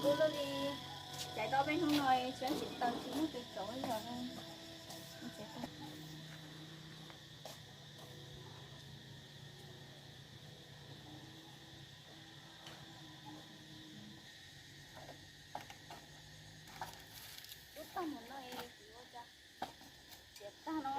Ua luaj li, caiv tau peb hnub no tsis tsis taws tsis muaj tus cauv yog. Ub, tag mus no es kuv ua cas tiav tag no.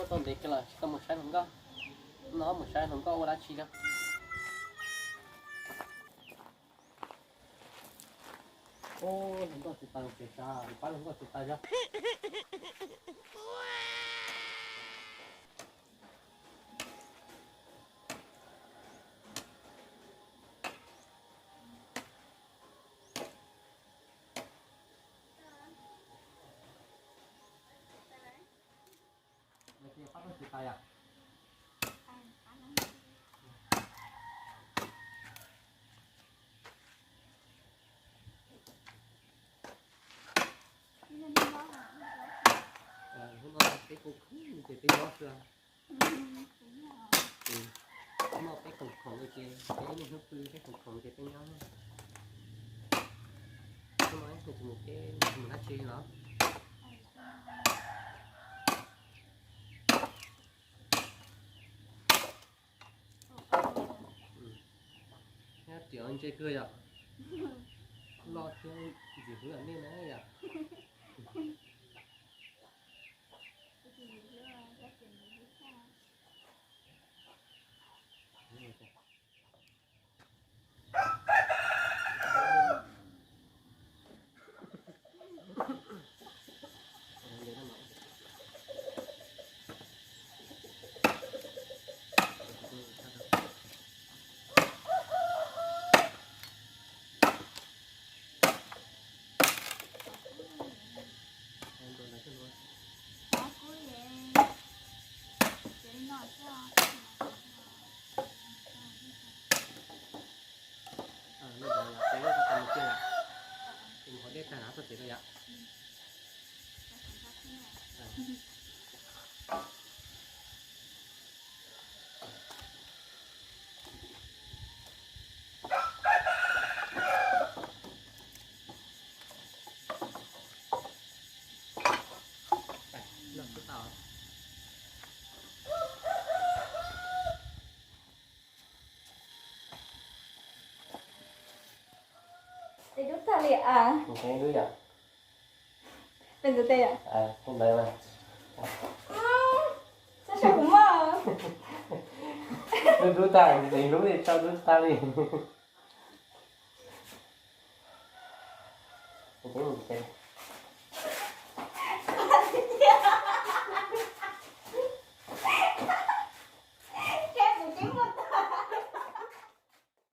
Tau ntev kawg los tsis tau mus saib hluas nkauj. No mus saib hluas nkauj ua dab tsi na. Hluas nkauj tsis tau ces sab, pab hluas nkauj tsis tau yog. Hnub no peb khoom khoom ces peb nyob xwb. Hnub no peb khoom khoom ces peb ib niaj hnub pw peb khoom khoom ces peb nyob. Hnub no peb tsis mus peb tsis mus dab tsi los. Nyob tias ntse kawg yom. Loj thiab ntxim hlub nej na yom. Mus haus dej tag na txog tsev lawm yom. Tes dub tag li as. Tes dub yom. Tes dub tes yom. Txhob saib kuv mog. Dub dub tag, tes dub li txhob dub tag li. Tes dub li tes.